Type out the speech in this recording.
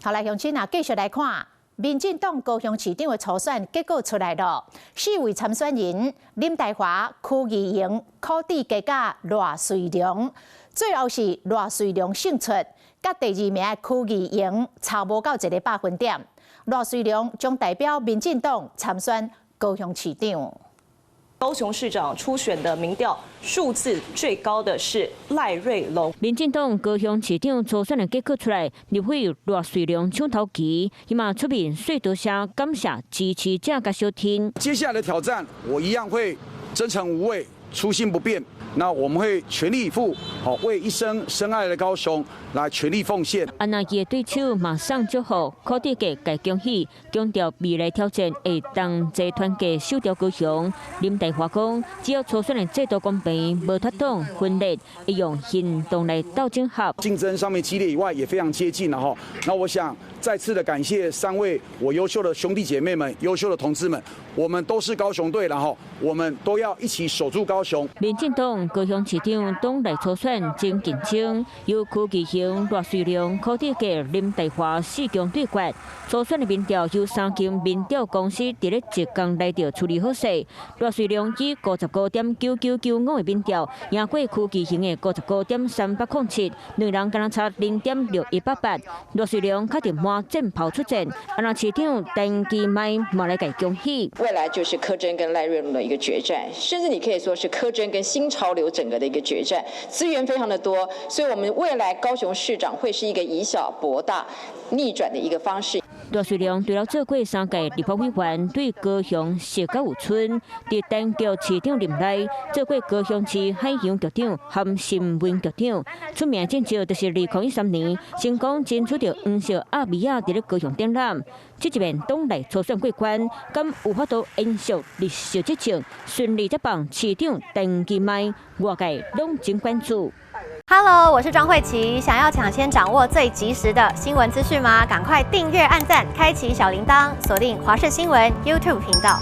好來，鄉親啊，繼續來看民進黨高雄市長的初選結果出來了，四位參選人林岱樺、柯義榮、柯志佳佮賴瑞隆，最後是賴瑞隆勝出，佮第二名的柯義榮差無夠一個百分點。賴瑞隆將代表民進黨參選高雄市長。高雄市長初選的民調數字最高的是賴瑞隆。民進黨高雄市長初選的結果出來，立委賴瑞隆搶頭旗，伊嘛出面說多聲感謝支持者佮小天。接下來的挑戰，我一樣會真誠無畏，初心不變。那我們會全力以赴，好為一生深愛的高雄來全力奉獻。啊，那伊的對手馬上祝福柯志佳共恭喜，強調未來挑戰會同齊團結守牢高雄。林岱樺講，只要初選的制度公平，無脫黨分裂，會用行動來鬥整合。競爭上面激烈以外，也非常接近了哈。那我想再次的感謝三位我優秀的兄弟姐妹們、優秀的同志們，我們都是高雄隊了哈，我們都要一起守住高雄。民進黨高雄市長黨內初選真緊張，由柯義榮、賴瑞隆、柯志佳、林岱樺四強對決。初選的民調由三間民調公司佇咧一工內就處理好勢。賴瑞隆以55.9995的民調贏過柯義榮的55.3807，兩人敢若差0.6188。賴瑞隆確定滿戰袍出戰，啊那市長陳其邁嘛來共恭喜。未來就是柯貞跟賴瑞隆的一個決戰，甚至你可以說是柯貞跟新潮流整個的一個決戰，資源非常的多，所以我們未來高雄市長會是一個以小博大、逆轉的一個方式。賴瑞隆除了做過三屆立法委員，對高雄熟甲有賰，佇陳菊市長任內做過高雄市海洋局長和新聞局長，出名政績就是2013年成功爭取著黃色鴨米仔佇咧高雄展覽。這一面黨內初選過關，敢有法度延續歷史執政，順利接棒市長陳其邁，外界攏真關注。 Hello，我是莊慧琪。想要搶先掌握最及時的新聞資訊嗎？趕快訂閱、按讚、開啟小鈴鐺，鎖定華視新聞 YouTube 頻道。